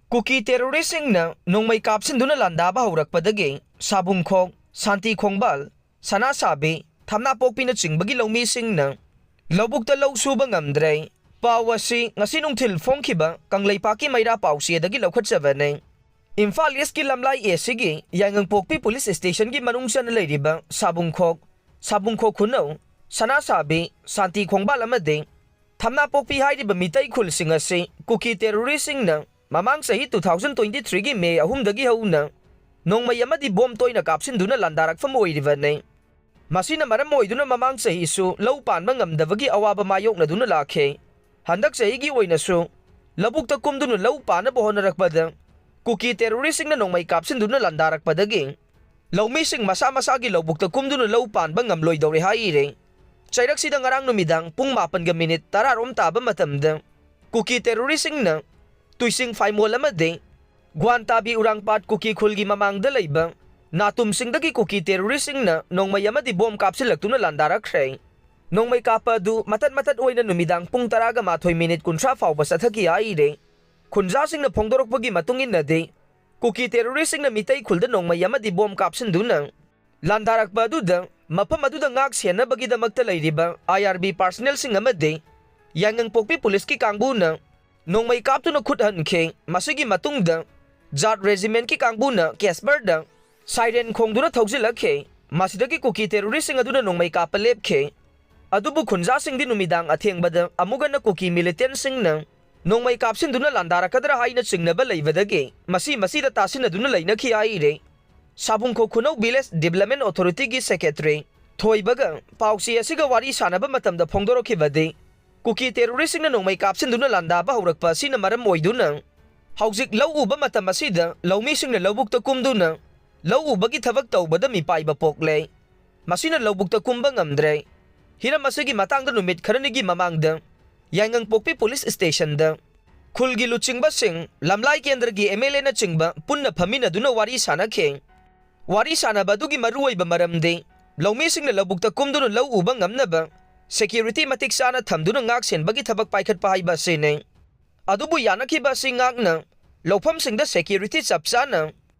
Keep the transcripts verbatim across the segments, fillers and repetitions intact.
ꯀꯨꯀꯤ ꯇꯦꯔꯣꯔꯤꯁꯁꯤꯡꯅ ꯅꯣꯡꯃꯩ ꯀꯥꯞꯁꯤꯟꯗꯨꯅ ꯂꯥꯟꯗꯥꯕ ꯍꯧꯔꯛꯄꯗꯒꯤ ꯁꯥꯕꯨꯡꯈꯣꯛ, ꯁꯥꯟꯇꯤ ꯈꯣꯡꯕꯥꯜ, ꯁꯅꯥꯁꯥꯕꯤ, ꯊꯝꯅꯥꯄꯣꯛꯄꯤꯅꯆꯤꯡꯕꯒꯤ ꯂꯧꯃꯤꯁꯤꯡꯅ ꯂꯧꯕꯨꯛꯇ ꯂꯧ ꯁꯨꯕ ꯉꯝꯗ꯭ꯔꯦ꯫ ꯄꯥꯎ ꯑꯁꯤ ꯉꯁꯤ ꯅꯨꯡꯊꯤꯜ ꯐꯣꯡꯈꯤꯕ ꯀꯪꯂꯩꯄꯥꯛꯀꯤ ꯃꯩꯔꯥ ꯄꯥꯎꯆꯦꯗꯒꯤ ꯂꯧꯈꯠꯆꯕꯅꯤ꯫ ꯏꯝꯐꯥꯜ ꯏꯁꯀꯤ ꯂꯝꯂꯥꯏ ꯑꯦ ꯁꯤꯒꯤ ꯌꯥꯏꯉꯪꯄꯣꯛꯄꯤ ꯄꯨꯂꯤꯁ ꯁ꯭ꯇꯦꯁꯟꯒꯤ ꯃꯅꯨꯡ ꯆꯟꯅ ꯂꯩꯔꯤꯕ ꯁꯥꯕꯨꯡꯈꯣꯛ, ꯁꯥꯕꯨꯡꯈꯣꯛ ꯈꯨꯅꯧ, ꯁꯅꯥꯁꯥꯕꯤ, ꯁꯥꯟꯇꯤ ꯈꯣꯡꯕꯥꯜ ꯑꯃꯗꯤ ꯊꯝꯅꯥꯄꯣꯛꯄꯤ ꯍꯥꯏꯔꯤꯕ ꯃꯤꯇꯩ ꯈꯨꯜꯁꯤꯡ ꯑꯁꯤ ꯀꯨꯀꯤ ꯇꯦꯔꯣꯔꯤꯁꯁꯤꯡꯅ ꯃꯃꯥꯡ ꯆꯍꯤ two thousand twenty threeꯒꯤ ꯃꯦ ꯑꯍꯨꯝꯗꯒꯤ ꯍꯧꯅ ꯅꯣꯡꯃꯩ ꯑꯃꯗꯤ ꯕꯣꯝ ꯇꯣꯏꯅ ꯀꯥꯞꯁꯤꯟꯗꯨꯅ ꯂꯥꯟꯗꯥꯔꯛꯐꯝ ꯑꯣꯏꯔꯤꯕꯅꯤ꯫ ꯃꯁꯤꯅ ꯃꯔꯝ ꯑꯣꯏꯗꯨꯅ ꯃꯃꯥꯡ ꯆꯍꯤꯁꯨ ꯂꯧ ꯄꯥꯟꯕ ꯉꯝꯗꯕꯒꯤ ꯑꯋꯥꯕ ꯃꯥꯌꯣꯛꯅꯗꯨꯅ ꯂꯥꯛꯈꯤ꯫ ꯍꯟꯗꯛ ꯆꯍꯤꯒꯤ ꯑꯣꯏꯅꯁꯨ ꯂꯧꯕꯨꯛꯇ ꯀꯨꯝꯗꯨꯅ ꯂꯧ ꯄꯥꯟꯅꯕ ꯍꯣꯠꯅꯔꯛꯄꯗ ꯀꯨꯀꯤ ꯇꯦꯔꯣꯔꯤꯁꯁꯤꯡꯅ ꯅꯣꯡꯃꯩ ꯀꯥꯞꯁꯤꯟꯗꯨꯅ ꯂꯥꯟꯗꯥꯔꯛꯄꯗꯒꯤ ꯂꯧꯃꯤꯁꯤꯡ ꯃꯁꯥ ꯃꯁꯥꯒꯤ ꯂꯧꯕꯨꯛꯇ ꯀꯨꯝꯗꯨꯅ ꯂꯧ ꯄꯥꯟꯕ ꯉꯝꯂꯣꯏꯗꯧꯔꯦ ꯍꯥꯏꯔꯦ꯫ ꯆꯩꯔꯛꯁꯤꯗ ꯉꯔꯥꯡ ꯅꯨꯃꯤꯗꯥꯡ ꯄꯨꯡ ꯃꯥꯄꯟꯒ ꯃꯤꯅꯤꯠ ꯇꯔꯥ ꯔꯣꯝ ꯇꯥꯕ ꯃꯇꯝꯗ ꯀꯨꯀꯤ ꯇꯦꯔꯣꯔꯤꯁꯁꯤꯡꯅ ꯇꯨꯏꯁꯤꯡ ꯐꯥꯏꯃꯣꯜ ꯑꯃꯗꯤ ꯒ꯭ꯋꯥꯟꯇꯥꯕꯤ ꯎꯔꯥꯡꯄꯥꯠ ꯀꯨꯀꯤ ꯈꯨꯜꯒꯤ ꯃꯃꯥꯡꯗ ꯂꯩꯕ ꯅꯥꯇꯨꯝꯁꯤꯡꯗꯒꯤ ꯀꯨꯀꯤ ꯇꯦꯔꯣꯔꯤꯁꯁꯤꯡꯅ ꯅꯣꯡꯃꯩ ꯑꯃꯗꯤ ꯕꯣꯝ ꯀꯥꯞꯁꯤꯜꯂꯛꯇꯨꯅ ꯂꯥꯟꯗꯥꯔꯛꯈ꯭ꯔꯦ꯫ ꯅꯣꯡꯃꯩ ꯀꯥꯞꯄ ꯑꯗꯨ ꯃꯇꯠ ꯃꯇꯠ ꯑꯣꯏꯅ ꯅꯨꯃꯤꯗꯥꯡ ꯄꯨꯡ ꯇꯔꯥꯒ ꯃꯥꯊꯣꯏ ꯃꯤꯅꯤꯠ ꯀꯨꯟꯊ꯭ꯔꯥ ꯐꯥꯎꯕ ꯆꯠꯊꯈꯤ ꯍꯥꯏꯔꯦ꯫ ꯈꯨꯟꯖꯥꯁꯤꯡꯅ ꯐꯣꯡꯗꯣꯔꯛꯄꯒꯤ ꯃꯇꯨꯡ ꯏꯟꯅꯗꯤ, ꯀꯨꯀꯤ ꯇꯦꯔꯣꯔꯤꯁꯁꯤꯡꯅ ꯃꯤꯇꯩ ꯈꯨꯜꯗ ꯅꯣꯡꯃꯩ ꯑꯃꯗꯤ ꯕꯣꯝ ꯀꯥꯞꯁꯤꯟꯗꯨꯅ ꯂꯥꯟꯗꯥꯔꯛꯄ ꯑꯗꯨꯗ ꯃꯐꯝ ꯑꯗꯨꯗ ꯉꯥꯛ ꯁꯦꯟꯅꯕꯒꯤꯗꯃꯛꯇ ꯂꯩꯔꯤꯕ ꯑꯥꯏ ꯑꯥꯔ ꯕꯤ ꯄꯥꯔꯁꯅꯦꯜꯁꯤꯡ ꯑꯃꯗꯤ ꯌꯥꯏꯉꯪꯄꯣꯛꯄꯤ ꯄꯨꯂꯤꯁꯀꯤ ꯀꯥꯡꯕꯨꯅ ꯅꯣꯡꯃꯩ ꯀꯥꯞꯇꯨꯅ ꯈꯨꯠ ꯍꯟꯈꯤ꯫ ꯃꯁꯤꯒꯤ ꯃꯇꯨꯡꯗ ꯖꯥꯠ ꯔꯦꯖꯤꯃꯦꯟꯠꯀꯤ ꯀꯥꯡꯕꯨꯅ ꯀꯦꯁꯄꯔꯗ ꯁꯥꯏꯔꯦꯟ ꯈꯣꯡꯗꯨꯅ ꯊꯧꯖꯤꯜꯂꯛꯈꯤ꯫ ꯃꯁꯤꯗꯒꯤ ꯀꯨꯀꯤ ꯇꯦꯔꯣꯔꯤꯁꯁꯤꯡ ꯑꯗꯨꯅ ꯅꯣꯡꯃꯩ ꯀꯥꯞꯄ ꯂꯦꯞꯈꯤ꯫ ꯑꯗꯨꯕꯨ ꯈꯨꯟꯖꯥꯁꯤꯡꯗꯤ ꯅꯨꯃꯤꯗꯥꯡ ꯑꯊꯦꯡꯕꯗ ꯑꯃꯨꯛ ꯍꯟꯅ ꯀꯨꯀꯤ ꯃꯤꯂꯤꯇꯦꯟꯠꯁꯤꯡꯅ ꯅꯣꯡꯃꯩ ꯀꯥꯞꯁꯤꯟꯗꯨꯅ ꯂꯥꯟꯗꯥꯔꯛꯀꯗ꯭ꯔꯥ ꯍꯥꯏꯅ ꯆꯤꯡꯅꯕ ꯂꯩꯕꯗꯒꯤ ꯃꯁꯤ ꯃꯁꯤꯗ ꯇꯥꯁꯤꯟꯅꯗꯨꯅ ꯂꯩꯅꯈꯤ ꯍꯥꯏꯔꯦ꯫ ꯁꯥꯕꯨꯡꯈꯣꯛ ꯈꯨꯅꯧ ꯚꯤꯂꯦꯖ ꯗꯤꯕ꯭ꯂꯞꯃꯦꯟ ꯑꯣꯊꯣꯔꯤꯇꯤꯒꯤ ꯁꯦꯀ꯭ꯔꯦꯇꯔꯤ ꯊꯣꯏꯕꯒ ꯄꯥꯎꯆꯦ ꯑꯁꯤꯒ ꯋꯥꯔꯤ ꯁꯥꯟꯅꯕ ꯃꯇꯝꯗ ꯐꯣꯡꯗꯣꯔꯛꯈꯤꯕꯗꯤ, ꯀꯨꯀꯤ ꯇꯦꯔꯣꯔꯤꯁꯁꯤꯡꯅ ꯅꯣꯡꯃꯩ ꯀꯥꯞꯁꯤꯟꯗꯨꯅ ꯂꯥꯟꯗꯥꯕ ꯍꯧꯔꯛꯄ ꯑꯁꯤꯅ ꯃꯔꯝ ꯑꯣꯏꯗꯨꯅ ꯍꯧꯖꯤꯛ ꯂꯧ ꯎꯕ ꯃꯇꯝ ꯑꯁꯤꯗ ꯂꯧꯃꯤꯁꯤꯡꯅ ꯂꯧꯕꯨꯛꯇ ꯀꯨꯝꯗꯨꯅ ꯂꯧ ꯎꯕꯒꯤ ꯊꯕꯛ ꯇꯧꯕꯗ ꯃꯤꯄꯥꯏꯕ ꯄꯣꯛꯂꯦ꯫ ꯃꯁꯤꯅ ꯂꯧꯕꯨꯛꯇ ꯀꯨꯝꯕ ꯉꯝꯗ꯭ꯔꯦ꯫ ꯍꯤꯔꯝ ꯑꯁꯤꯒꯤ ꯃꯇꯥꯡꯗ ꯅꯨꯃꯤꯠ ꯈꯔꯅꯤꯒꯤ ꯃꯃꯥꯡꯗ ꯌꯥꯏꯉꯪꯄꯣꯛꯄꯤ ꯄꯨꯂꯤꯁ ꯁ꯭ꯇꯦꯁꯟꯗ ꯈꯨꯜꯒꯤ ꯂꯨꯆꯤꯡꯕꯁꯤꯡ, ꯂꯝꯂꯥꯏ ꯀꯦꯟꯗ꯭ꯔꯒꯤ ꯑꯦꯝ ꯑꯦꯜ ꯑꯦꯅꯆꯤꯡꯕ ꯄꯨꯟꯅ ꯐꯝꯃꯤꯟꯅꯗꯨꯅ ꯋꯥꯔꯤ ꯁꯥꯟꯅꯈꯤ꯫ ꯋꯥꯔꯤ ꯁꯥꯟꯅꯕ ꯑꯗꯨꯒꯤ ꯃꯔꯨꯑꯣꯏꯕ ꯃꯔꯝꯗꯤ ꯂꯧꯃꯤꯁꯤꯡꯅ ꯂꯧꯕꯨꯛꯇ ꯀꯨꯝꯗꯨꯅ ꯂꯧ ꯎꯕ ꯉꯝꯅꯕ ꯁꯦꯀ꯭ꯌꯨꯔꯤꯇꯤ ꯃꯇꯤꯛ ꯆꯥꯅ ꯊꯝꯗꯨꯅ ꯉꯥꯛ ꯁꯦꯟꯕꯒꯤ ꯊꯕꯛ ꯄꯥꯏꯈꯠꯄ ꯍꯥꯏꯕ ꯑꯁꯤꯅꯤ꯫ ꯑꯗꯨꯕꯨ ꯌꯥꯅꯈꯤꯕ ꯑꯁꯤ ꯉꯥꯛꯅ ꯂꯧꯐꯝꯁꯤꯡꯗ ꯁꯦꯀ꯭ꯌꯨꯔꯤꯇꯤ ꯆꯞ ꯆꯥꯅ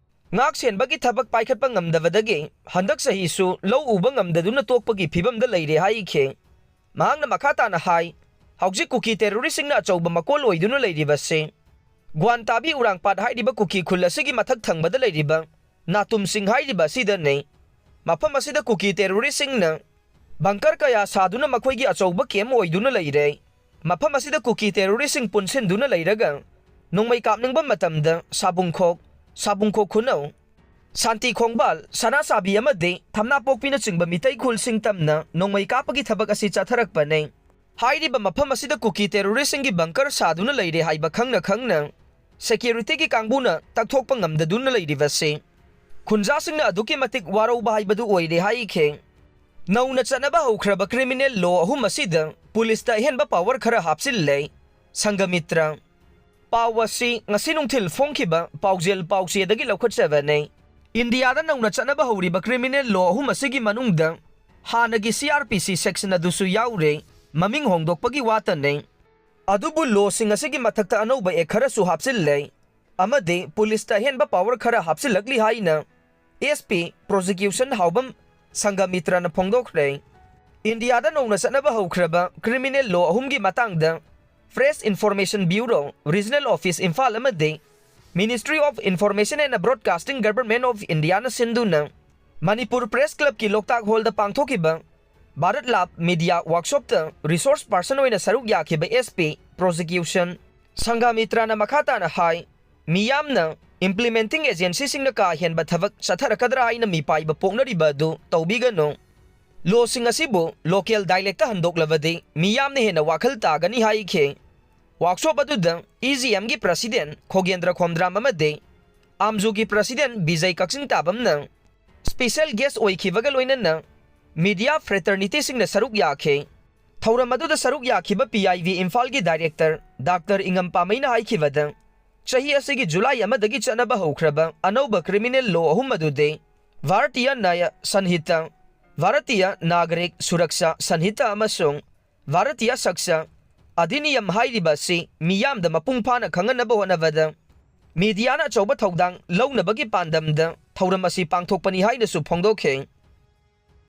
ꯉꯥꯛ ꯁꯦꯟꯕꯒꯤ ꯊꯕꯛ ꯄꯥꯏꯈꯠꯄ ꯉꯝꯗꯕꯗꯒꯤ ꯍꯟꯗꯛ ꯆꯍꯤꯁꯨ ꯂꯧ ꯎꯕ ꯉꯝꯗꯗꯨꯅ ꯇꯣꯛꯄꯒꯤ ꯐꯤꯕꯝꯗ ꯂꯩꯔꯦ ꯍꯥꯏꯈꯤ꯫ ꯃꯍꯥꯛꯅ ꯃꯈꯥ ꯇꯥꯅ ꯍꯥꯏ, ꯍꯧꯖꯤꯛ ꯀꯨꯀꯤ ꯇꯦꯔꯣꯔꯤꯁꯁꯤꯡꯅ ꯑꯆꯧꯕ ꯃꯀꯣꯜ ꯑꯣꯏꯗꯨꯅ ꯂꯩꯔꯤꯕꯁꯤ ꯒ꯭ꯋꯥꯟꯇꯥꯕꯤ ꯎꯔꯥꯡꯄꯥꯠ ꯍꯥꯏꯔꯤꯕ ꯀꯨꯀꯤ ꯈꯨꯜ ꯑꯁꯤꯒꯤ ꯃꯊꯛ ꯊꯪꯕꯗ ꯂꯩꯔꯤꯕ ꯅꯥꯇꯨꯝꯁꯤꯡ ꯍꯥꯏꯔꯤꯕ ꯑꯁꯤꯗꯅꯤ꯫ ꯃꯐꯝ ꯑꯁꯤꯗ ꯀꯨꯀꯤ ꯇꯦꯔꯣꯔꯤꯁꯁꯤꯡꯅ ꯕꯪꯀꯔ ꯀꯌꯥ ꯁꯥꯗꯨꯅ ꯃꯈꯣꯏꯒꯤ ꯑꯆꯧꯕ ꯀꯦꯝ ꯑꯣꯏꯗꯨꯅ ꯂꯩꯔꯦ꯫ ꯃꯐꯝ ꯑꯁꯤꯗ ꯀꯨꯀꯤ ꯇꯦꯔꯣꯔꯤꯁꯁꯤꯡ ꯄꯨꯟꯁꯤꯟꯗꯨꯅ ꯂꯩꯔꯒ ꯅꯣꯡꯃꯩ ꯀꯥꯞꯅꯤꯡꯕ ꯃꯇꯝꯗ ꯁꯥꯕꯨꯡꯈꯣꯛ, ꯁꯥꯕꯨꯡꯈꯣꯛ ꯈꯨꯅꯧ, ꯁꯥꯟꯇꯤ ꯈꯣꯡꯕꯥꯜ, ꯁꯅꯥꯁꯥꯕꯤ ꯑꯃꯗꯤ ꯊꯝꯅꯥꯄꯣꯛꯄꯤꯅꯆꯤꯡꯕ ꯃꯤꯇꯩ ꯈꯨꯜꯁꯤꯡ ꯇꯝꯅ ꯅꯣꯡꯃꯩ ꯀꯥꯞꯄꯒꯤ ꯊꯕꯛ ꯑꯁꯤ ꯆꯠꯊꯔꯛꯄꯅꯤ꯫ ꯍꯥꯏꯔꯤꯕ ꯃꯐꯝ ꯑꯁꯤꯗ ꯀꯨꯀꯤ ꯇꯦꯔꯣꯔꯤꯁꯁꯤꯡꯒꯤ ꯕꯪꯀꯔ ꯁꯥꯗꯨꯅ ꯂꯩꯔꯦ ꯍꯥꯏꯕ ꯈꯪꯅ ꯈꯪꯅ ꯁꯦꯀ꯭ꯌꯨꯔꯤꯇꯤꯒꯤ ꯀꯥꯡꯕꯨꯅ ꯇꯛꯊꯣꯛꯄ ꯉꯝꯗꯗꯨꯅ ꯂꯩꯔꯤꯕꯁꯤ ꯈꯨꯟꯖꯥꯁꯤꯡꯅ ꯑꯗꯨꯛꯀꯤ ꯃꯇꯤꯛ ꯋꯥꯔꯧꯕ ꯍꯥꯏꯕꯗꯨ ꯑꯣꯏꯔꯦ ꯍꯥꯏꯈꯤ꯫ ꯅꯧꯅ ꯆꯠꯅꯕ ꯍꯧꯈ꯭ꯔꯕ ꯀ꯭ꯔꯤꯃꯤꯅꯦꯜ ꯂꯣ ꯑꯍꯨꯝ ꯑꯁꯤꯗ ꯄꯨꯂꯤꯁꯇ ꯑꯍꯦꯟꯕ ꯄꯥꯋꯔ ꯈꯔ ꯍꯥꯞꯆꯤꯜꯂꯦ꯫ ꯁꯪꯒꯃꯤꯇ꯭ꯔ꯫ ꯄꯥꯎ ꯑꯁꯤ ꯉꯁꯤ ꯅꯨꯡꯊꯤꯜ ꯐꯣꯡꯈꯤꯕ ꯄꯥꯎꯖꯦꯜ ꯄꯥꯎꯆꯦꯗꯒꯤ ꯂꯧꯈꯠꯆꯕꯅꯤ꯫ ꯏꯟꯗꯤꯌꯥꯗ ꯅꯧꯅ ꯆꯠꯅꯕ ꯍꯧꯔꯤꯕ ꯀ꯭ꯔꯤꯃꯤꯅꯦꯜ ꯂꯣ ꯑꯍꯨꯝ ꯑꯁꯤꯒꯤ ꯃꯅꯨꯡꯗ ꯍꯥꯟꯅꯒꯤ ꯁꯤ ꯑꯥꯔ ꯄꯤ ꯁꯤ ꯁꯦꯛꯁꯟ ꯑꯗꯨꯁꯨ ꯌꯥꯎꯔꯦ, ꯃꯃꯤꯡ ꯍꯣꯡꯗꯣꯛꯄꯒꯤ ꯋꯥꯇꯅꯤ꯫ ꯑꯗꯨꯕꯨ ꯂꯣꯁꯤꯡ ꯑꯁꯤꯒꯤ ꯃꯊꯛꯇ ꯑꯅꯧꯕ ꯑꯦꯛ ꯈꯔꯁꯨ ꯍꯥꯞꯆꯤꯜꯂꯦ ꯑꯃꯗꯤ ꯄꯨꯂꯤꯁꯇ ꯑꯍꯦꯟꯕ ꯄꯥꯋꯔ ꯈꯔ ꯍꯥꯞꯆꯤꯜꯂꯛꯂꯤ ꯍꯥꯏꯅ ꯑꯦꯁ ꯄꯤ ꯄ꯭ꯔꯣꯁꯤꯀ꯭ꯌꯨꯁꯟ ꯍꯥꯎꯕꯝ ꯁꯪꯒꯃꯤꯇ꯭ꯔꯅ ꯐꯣꯡꯗꯣꯛꯈ꯭ꯔꯦ꯫ ꯏꯟꯗꯤꯌꯥꯗ ꯅꯧꯅ ꯆꯠꯅꯕ ꯍꯧꯈ꯭ꯔꯕ ꯀ꯭ꯔꯤꯃꯤꯅꯦꯜ ꯂꯣ ꯑꯍꯨꯝꯒꯤ ꯃꯇꯥꯡꯗ press information bureau, regional office Imphal ꯑꯃꯗꯤ Ministry of Information and Broadcasting, Government of Indiaꯅ ꯁꯤꯟꯗꯨꯅ ꯃꯅꯤꯄꯨꯔ ꯄ꯭ꯔꯦꯁ ꯀ꯭ꯂꯕꯀꯤ ꯂꯣꯛꯇꯥꯛ ꯍꯣꯜꯗ ꯄꯥꯡꯊꯣꯛꯈꯤꯕ ꯚꯥꯔꯠ ꯂꯥꯕ ꯃꯤꯗꯤꯌꯥ ꯋꯥꯔꯛꯁꯣꯞꯇ ꯔꯤꯁꯣꯔꯁ ꯄꯥꯔꯁꯟ ꯑꯣꯏꯅ ꯁꯔꯨꯛ ꯌꯥꯈꯤꯕ ꯑꯦꯁ ꯄꯤ ꯄ꯭ꯔꯣꯁꯤꯀ꯭ꯌꯨꯁꯟ ꯁꯪꯒꯥꯃꯤꯇ꯭ꯔꯅ ꯃꯈꯥ ꯇꯥꯅ ꯍꯥꯏ, ꯃꯤꯌꯥꯝꯅ ꯏꯝꯄ꯭ꯂꯤꯃꯦꯟꯇꯤꯡ ꯑꯦꯖꯦꯟꯁꯤꯁꯤꯡꯅ ꯀꯥ ꯍꯦꯟꯕ ꯊꯕꯛ ꯆꯠꯊꯔꯛꯀꯗ꯭ꯔꯥ ꯍꯥꯏꯅ ꯃꯤꯄꯥꯏꯕ ꯄꯣꯛꯅꯔꯤꯕ ꯑꯗꯨ ꯇꯧꯕꯤꯒꯅꯨ꯫ ꯂꯣꯁꯤꯡ ꯑꯁꯤꯕꯨ ꯂꯣꯀꯦꯜ ꯗꯥꯏꯂꯦꯛꯇ ꯍꯟꯗꯣꯛꯂꯕꯗꯤ ꯃꯤꯌꯥꯝꯅ ꯍꯦꯟꯅ ꯋꯥꯈꯜ ꯇꯥꯒꯅꯤ ꯍꯥꯏꯈꯤ꯫ ꯋꯥꯔꯛꯁꯣꯞ ꯑꯗꯨꯗ ꯏ ꯖꯤ ꯑꯦꯝꯒꯤ ꯄ꯭ꯔꯁꯤꯗꯦꯟ ꯈꯣꯒꯦꯟꯗ꯭ꯔ ꯈꯣꯝꯗ꯭ꯔꯥꯝ ꯑꯃꯗꯤ ꯑꯥꯝꯖꯨꯒꯤ ꯄ꯭ꯔꯁꯤꯗꯦꯟ ꯕꯤꯖꯩ ꯀꯛꯆꯤꯡ ꯇꯥꯕꯝꯅ ꯁ꯭ꯄꯦꯁꯦꯜ ꯒꯦꯁ ꯑꯣꯏꯈꯤꯕꯒ ꯂꯣꯏꯅꯅ ꯃꯤꯗꯤꯌꯥ ꯐ꯭ꯔꯦꯇꯔꯅꯤꯇꯤꯁꯤꯡꯅ ꯁꯔꯨꯛ ꯌꯥꯈꯤ꯫ ꯊꯧꯔꯝ ꯑꯗꯨꯗ ꯁꯔꯨꯛ ꯌꯥꯈꯤꯕ ꯄꯤ ꯑꯥꯏ ꯕꯤ ꯏꯝꯐꯥꯜꯒꯤ ꯗꯥꯏꯔꯦꯛꯇꯔ ꯗꯥꯛꯇꯔ ꯏꯉꯝ ꯄꯥꯃꯩꯅ ꯍꯥꯏꯈꯤꯕꯗ, ꯆꯍꯤ ꯑꯁꯤꯒꯤ ꯖꯨꯂꯥꯏ ꯑꯃꯗꯒꯤ ꯆꯠꯅꯕ ꯍꯧꯈ꯭ꯔꯕ ꯑꯅꯧꯕ ꯀ꯭ꯔꯤꯃꯤꯅꯦꯜ ꯂꯣ ꯑꯍꯨꯝ ꯑꯗꯨꯗꯤ ꯚꯥꯔꯇꯤꯌ ꯅ꯭ꯌꯥꯌ ꯁꯟꯍꯤꯇꯥ, ꯚꯥꯔꯇꯤꯌ ꯅꯥꯒꯔꯤꯛ ꯁꯨꯔꯛꯁꯥ ꯁꯟꯍꯤꯇꯥ ꯑꯃꯁꯨꯡ ꯚꯥꯔꯇꯤꯌ ꯁꯛꯁꯥ ꯑꯙꯤꯅꯤꯌꯝ ꯍꯥꯏꯔꯤꯕ ꯑꯁꯤ ꯃꯤꯌꯥꯝꯗ ꯃꯄꯨꯡ ꯐꯥꯅ ꯈꯪꯍꯟꯅꯕ ꯍꯣꯠꯅꯕꯗ ꯃꯤꯗꯤꯌꯥꯅ ꯑꯆꯧꯕ ꯊꯧꯗꯥꯡ ꯂꯧꯅꯕꯒꯤ ꯄꯥꯟꯗꯝꯗ ꯊꯧꯔꯝ ꯑꯁꯤ ꯄꯥꯡꯊꯣꯛꯄꯅꯤ ꯍꯥꯏꯅꯁꯨ ꯐꯣꯡꯗꯣꯛꯈꯤ꯫